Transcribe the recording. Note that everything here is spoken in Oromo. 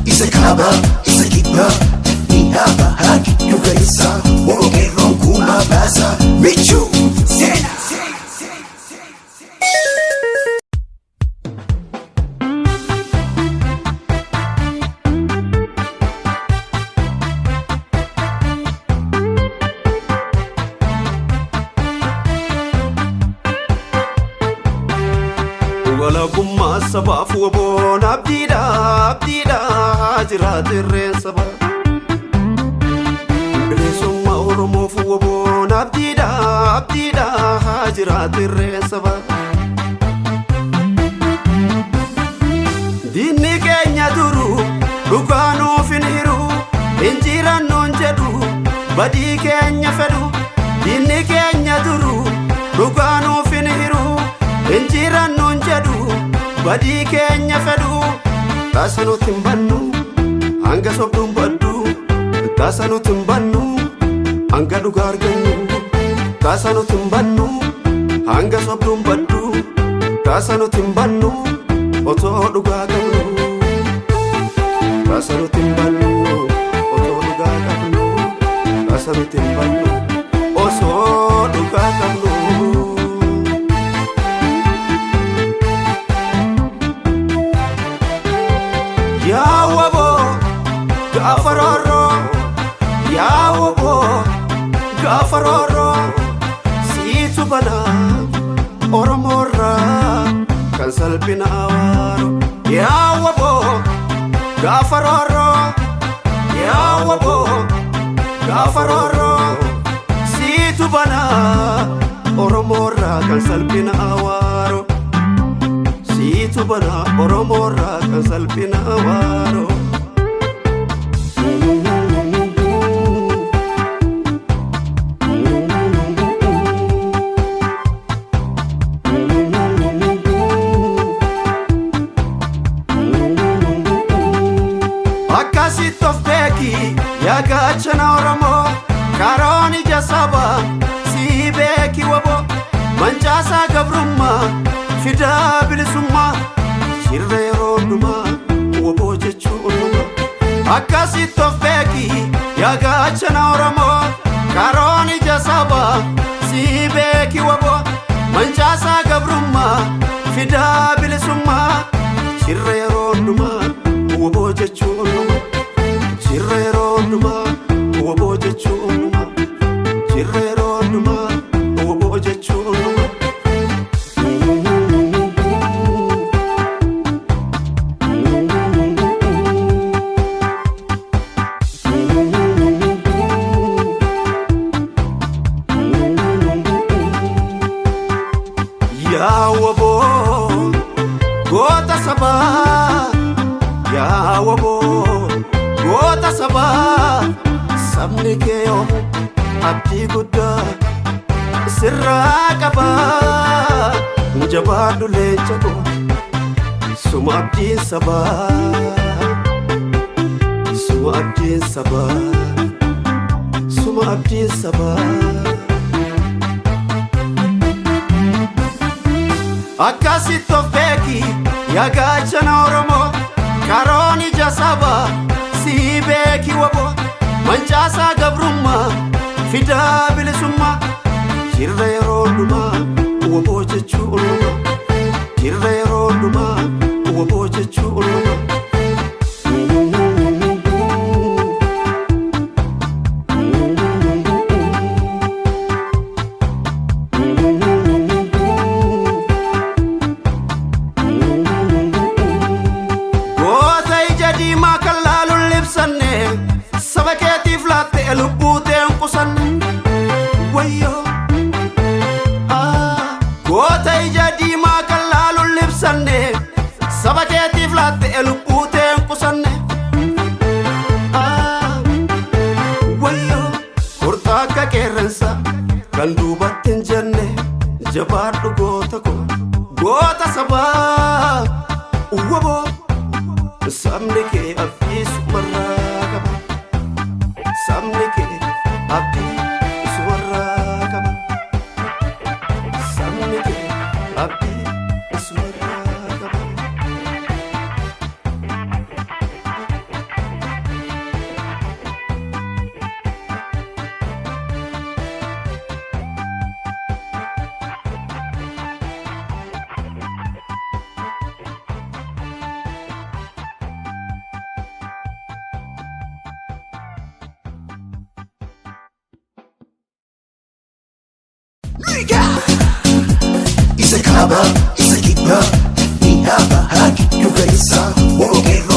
Isa kaabaa, isa kibbaa, dhihaa bahaa giddu galeessaa, Oromoo qeerroon kumaa baasaa, michuu seenaa. Walabummaa sabaaf waboon abdiidha, abdiidha, jiraate irreen saba. Bilisummaa Oromoof waboon abdiidha, abdiidha, jiraate irreen saba. Diinni keenya duru dhugaa nuuf hin hiru, injirannoon jedhu badii keenya fedhu. Diinni keenya duru dhugaa nuuf hin hiru, injirannoon jedhu badii keenya fedhu. Taasa nuti hin bannu hanga sobduun baddu, taasa nuti hin bannu hanga dhugaa argannu, taasa nuti hin bannu hanga sobduun baddu, taasa nuti hin bannu otoo dhugaa qabnu, taasa nuti hin bannu otoo dhugaa qabnu, taasa nuti hin bannu osoo dhugaa qabnu. Yaa waboo gaafa roorroo, yaa waboo gaafa roorroo, siitu banaa Oromoorraa kan salphina awaaru. Yaa waboo gaafa roorroo, yaa waboo gaafa roorroo, siitu banaa Oromoorraa kan salphina awaaru. Siitu banaa Oromoorraa kan salphina awaaru. Akkasitti of beeki yaa gaachana Oromoo, karoon ija saba sii beeki waboo, mancaasaa gabrummaa fidaa bilisummaa, jirra yeroo hundumaa waboo jechuun numa. Akkasitti of beeki yaa gaachana Oromoo, karoon ija saba sii beeki waboo, mancaasaa gabrummaa fidaa bilisummaa, jirra yeroo hundumaa waboo jechuun numa. Jirra yeroo hundumaa waboo jechuun numa. Jirra yeroo hundumaa waboo jechuun numa. Yaa waboo goota sabaa, yaa waboo goota sabaa, sabni kee yoomu abdii guddaa sirraa qabaa. Jabaadhu leenca koo, suma abdiin sabaa, suma abdiin sabaa, suma abdiin sabaa. Akkasitti of beeki yaa gaachana Oromoo, karoon ija sabaa sii beeki waboo, mancaasaa gabrummaa fidaa bilisummaa, jirra yeroo hundumaa waboo jechuun numa. Jirra yeroo hundumaa waboo jechuun numa. Goota ija diimaa kan laaluun libsanne, saba keetiif laatte lubbuu teen qusanne. Wayyoo. Ah. Goota ija diimaa kan laaluun libsanne, saba keetiif laatte lubbuu teen qusanne. Ah. Wayyoo. Furtaa akka qeerransa kan duubatti hin jenne, jabaadhu goota koo, goota sabaa waboo, sabni kee abdii sumarraa qaba, sabni kee abdii sumarraa qaba, sabni kee abdii sumarraa qaba. Isa kaaba, isa kibba, dhihaa bahaa giddu galeessa. Oromoo.